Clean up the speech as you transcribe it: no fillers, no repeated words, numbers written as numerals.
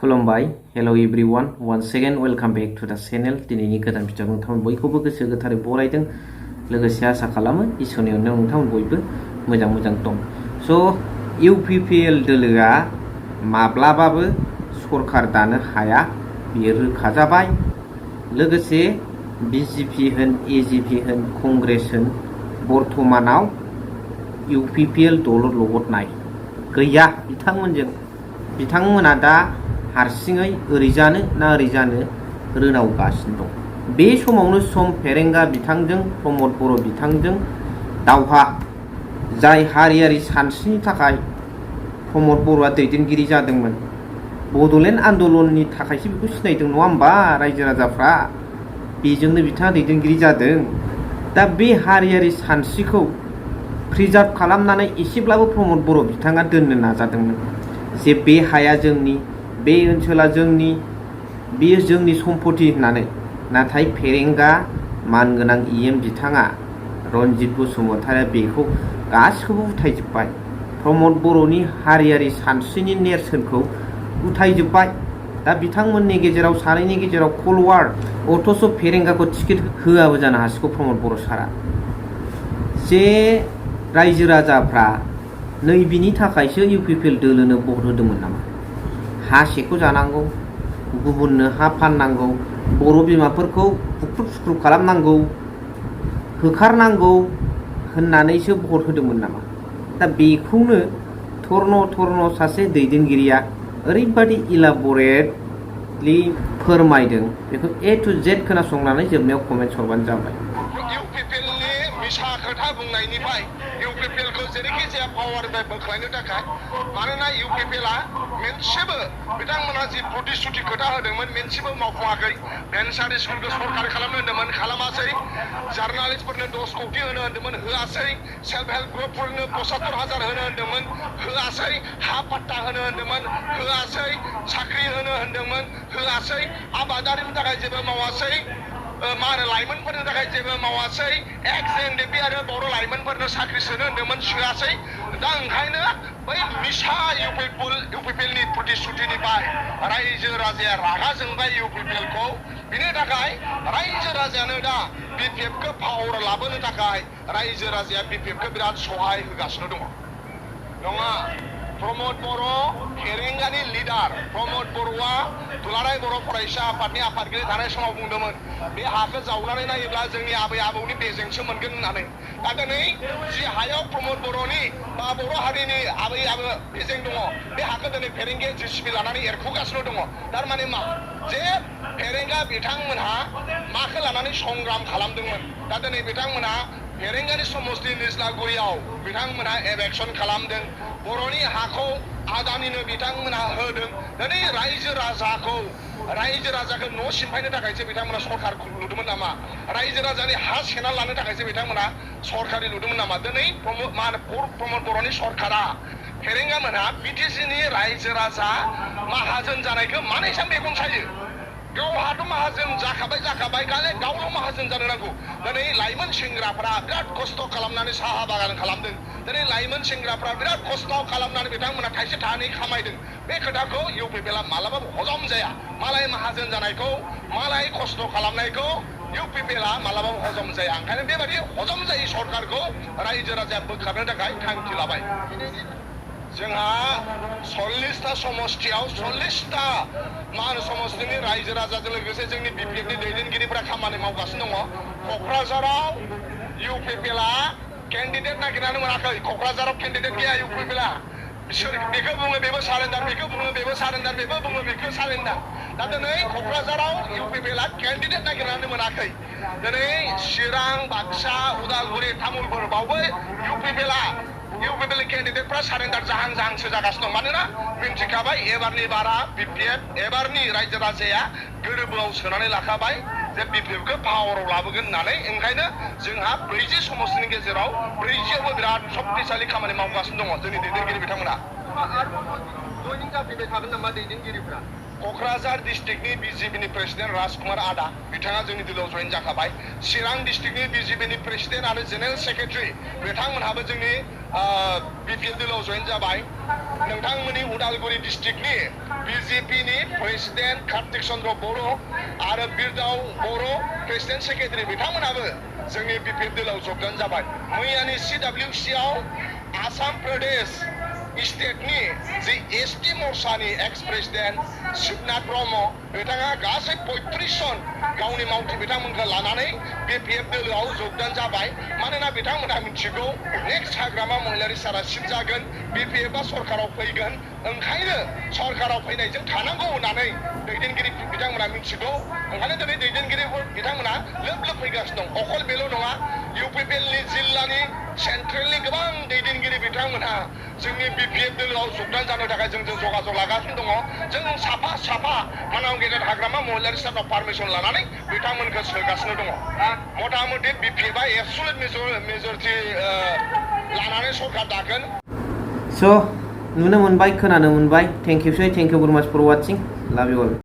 खुलुमबाय hello everyone once again welcome back to the channel दिनैनि गोदान भिडिअ नोंथांमोन बयखौबो गोसो गोथारै बरायदों लोगोसे आसा खालामो इसोरनि अननायाव नोंथांमोन बयबो मोजां दं स इउपिपिएल दोलोआ माब्लाबाबो सरखार दानो हाया बेयो रोखा जाबाय लोगोसे बीजेपी होन एजीपी होन कंग्रेस होन बर्तमानाव इउपिपिएल दलर लबदनाय गैया बिथांमोना दा हारसिङै ओरै जानो ना ओरै जानो रोनावगासिनो दं बे समावनो सम पेरेंगा बिथांजों प्रमद बर' बिथांजों दावहा जाय हारियारि सानस्रिनि थाखाय प्रमद बर'आ दैदेनगिरि जादोंमोन बड'लेण्ड आन्दलननि थाखायसो बेखौ सिनायदों नङा होमबा रायजो राजाफ्रा बेजोंनो बिथाङा दैदेनगिरि जादों दा बे हारियारि सानस्रिखौ प्रिजार्भ खालामनानै एसेब्लाबो प्रमद बर' बिथाङा दोननो नाजादोंमोन जे बे हाया जोंनि बे ओनसोला जोंनि बेयो जोंनि सम्पति होननानै नाथाय पेरेंगा मानगोनां इएम बिथाङा रनजित बसुमतारिया बेखौ गासिखौबो उथायजोब्बाय प्रमद बर'नि हारियारि सानस्रिनि नेरसोनखौ उथायजोब्बाय दा बिथांमोननि गेजेराव सानैनि गेजेराव कलवार अथ'स पेरेंगाखौ टिकेट होआबो जानो हासिगौ प्रमद बर' सारा जे रायजो राजाफ्रा नैबिनि थाखायसो इउपिपिएल दोलोनो भट होदोंमोन नामा हा सेखौ जानांगौ गुबुननो हा फाननांगौ बर' बिमाफोरखौ बुख्रुब खालामनांगौ होखारनांगौ होननानैसो भट होदोंमोन नामा दा बेखौनो थर्न सासे दैदेनगिरिया ओरैबादि इलाबरेटलि फोरमायदों बेखौ ए टु जेड खोनासंनानै जोबनायाव कमेन्ट हरबानो जाबाय इउपिपिएलनि मिसा खोथा बुंनायनिफ्राय इउपिपिएलखौ जेरैखि जाया पावारनिफ्राय बोख्लायनो थाखाय मानोना इउपिपिएलआ मोनसेबो बिथांमोना जि प्रतिश्रुति खोथा होदोंमोन मोनसेबो मावफुङाखै भेन्सार स्कुलखौ सरकारि खालामनो होन्दोंमोन खालामासै जार्नालिस्टफोरनो 10 कौटि होनो होन्दोंमोन होआसै सेल्फ हेल्प ग्रुपफोरनो 75,000 होनो होन्दोंमोन होआसै हा पाट्टा होनो होन्दोंमन होआसै साख्रि होनो होन्दोंमोन होआसै आबादारिनि थाखाय जेबो मावासै मा होनो लाइमोनफोरनि थाखाय जेबो मावासै एक्स एनडिपि आरो बर' लाइमोनफोरनो साख्रि सोनो होन्दोंमोन सोआसै दा ओंखायनो बै मिसा इउपिपिएलनि प्रतिश्रुतिनिफ्राय रायजो राजाया रागा जोंबाय इउपिपिएलखौ बिनि थाखाय रायजो राजायानो दा बिपिएफखौ पावार लाबोनो थाखाय रायजो राजाया बिपिएफखौ बिराद सहाय होगासिनो दङ नङा प्रमद बर' पेरेंगानि लिडार प्रमद बर'आ दुलाराय बर' फरायसा आफादनि आफादगिरि थानाय समाव बुंदोंमोन बे हाखौ जावनानै नायोब्ला जोंनि आबै आबौनि बेजोंसो मोनगोन होननानै दा दिनै जि हायाव प्रमद बर'नि बा बर' हारिनि आबै आबौ बेजों दङ बे हाखौ दिनै पेरेंगाया जेसिबि लानानै एरखुगासिनो दङ थारमाने मा जे पेरेंगा बिथांमोनहा माखौ लानानै संग्राम खालामदोंमोन दा दिनै बिथांमोनहा पेरेंगानि समस्ति निज्लागुरियाव बिथांमोनहा एभेक्सन खालामदों बर'नि हाखौ आदानिनो बिथांमोनहा होदों दिनै रायजो राजाखौ न' सिमफायनो थाखायसो बिथांमोना सरकार लुदोंमोन नामा रायजो राजानि हा सेना लानो थाखायसो बिथांमोना सरकारि लुदोंमोन नामा दिनै प्रमद बर'नि सरकारा पेरेंगा मोनहा बिटिसिनि रायजो राजा माहाजोन जानायखौ मानो एसां मेगन सायो गावहाथ' माहाजोन जाखाबाय गाले गावल' माहाजोन जानो नांगौ दिनै लाइमोन सेंग्राफ्रा बिराद खस्थ' खालामनानै साहा बागान खालामदों दिनै लाइमोन सेंग्राफ्रा बिराद खस्थ' खालामनानै बिथांमोना थाइसे थाइनै खामायदों बे खोथाखौ इउपिपिएलआ मालाबाबो हजम जाया मालाय माहाजोन जानायखौ मालाय खस्थ' खालामनायखौ इउपिपिएलआ मालाबाबो हजम जाया ओंखायनो बेबायदि हजम जायै सरकारखौ रायजो राजाया बोखारनो थाखाय थांखि लाबाय जोंहा 40टा समष्टियाव 40टा मा होनो समष्टिनि रायजो राजाजों लोगोसे जोंनि बिपिएफनि दैदेनगिरिफ्रा खामानि मावगासिनो दङ क'क्राझाराव इउपिपिएलआ केन्डिडेट नागिरनानै मोनाखै क'क्राझाराव केन्डिडेट गैया इउपिपिएलआ बिसोर बेखौ बुङो बेबो सारेन्डार बेखौ बुङो बेबो सारेन्डार बेबो बुङो बेखौ सारेन्डार दा दिनै क'क्राझाराव इउपिपिएलआ केन्डिडेट नागिरनानै मोनाखै दिनै चिरां बाक्सा उदालगुरि तामुलपुर बावबो इउपिपिएल केन्डिडेटफ्रा सारेन्डार जाहांसो जागासिनो दं मानोना मिन्थिखाबाय एबारनि बारा बिपिएफ एबारनि रायजो राजाया गोरबोआव सोनानै लाखाबाय जे बिपिएफखौ पावाराव लाबोगोन होननानै ओंखायनो जोंहा 40 समष्टिनि गेजेराव 40आवबो बिराद शक्तिशाली खामानि मावगासिनो दङ जोंनि दैदेनगिरि बिथांमोना जयनिं जाफैबाय थागोन नामा दैदेनगिरिफ्रा क'क्राझार डिस्ट्रिक्टनि बीजेपीनि प्रेसिडेन्ट राजकुमार आदा बिथाङा जोंनि दोलोआव जइन जाखाबाय चिरां डिस्ट्रिक्टनि बीजेपीनि प्रेसिडेन्ट आरो जेनेरेल सेक्रेटारि बिथांमोनहाबो जोंनि बीपीएल दोलोआव जइन जाबाय नोंथांमोननि उदालगुरि डिस्ट्रिक्टनि BJP नि प्रेसिडेन्ट कार्तिक चन्द्र बर' आरो बिरदाव बर' प्रेसिडेन्ट सेक्रेटारि बिथांमोनाबो जोंनि BPF दोलोआव जगदान जाबाय। मैयानि CWC आव आसाम प्रदेश स्टेटनि जि ST मर्चानि एक्स प्रेसिडेन्ट शिबनाथ ब्रह्म बिथाङा गासै 35 जन गावनि मावथि बिथांमोनखौ लानानै BPF दोलोआव जगदान जाबाय। मानोना बिथांमोना मिथिगौ नेक्स्ट हाग्रामा महिलारि सारा सिबजागोन, BPF आ सरकाराव फैगोन, ओंखायनो सरकाराव फैनायजों थानांगौ होननानै दैदेनगिरि बिथांमोना मिथिगौ। ओंखायनो दिनै दैदेनगिरि बिथांमोना लोब लोब फैगासिनो दं। अकल बेल' नङा, UPPLनि जिल्लानि सेन्ट्रेलनि गोबां दैदेनगिरि बिथांमोना जोंनि BPF दोलोआव जगदान जानो थाखाय जोंजों जगाजग लागासिनो दङ। जों साफा साफा मानाव गेदेर हाग्रामा महिलारि साराव पारमिसन लानानै बिथांमोनखौ सोगासिनो दङ। मथा मथि BPF आ एबसुलेट मेजरिटि लानानै सरकार दागोन। स' नुनो मोनबाय, खोनानो मोनबाय। थेंक इउ भेरि माच फर वाचिं। लाभ इउ अल।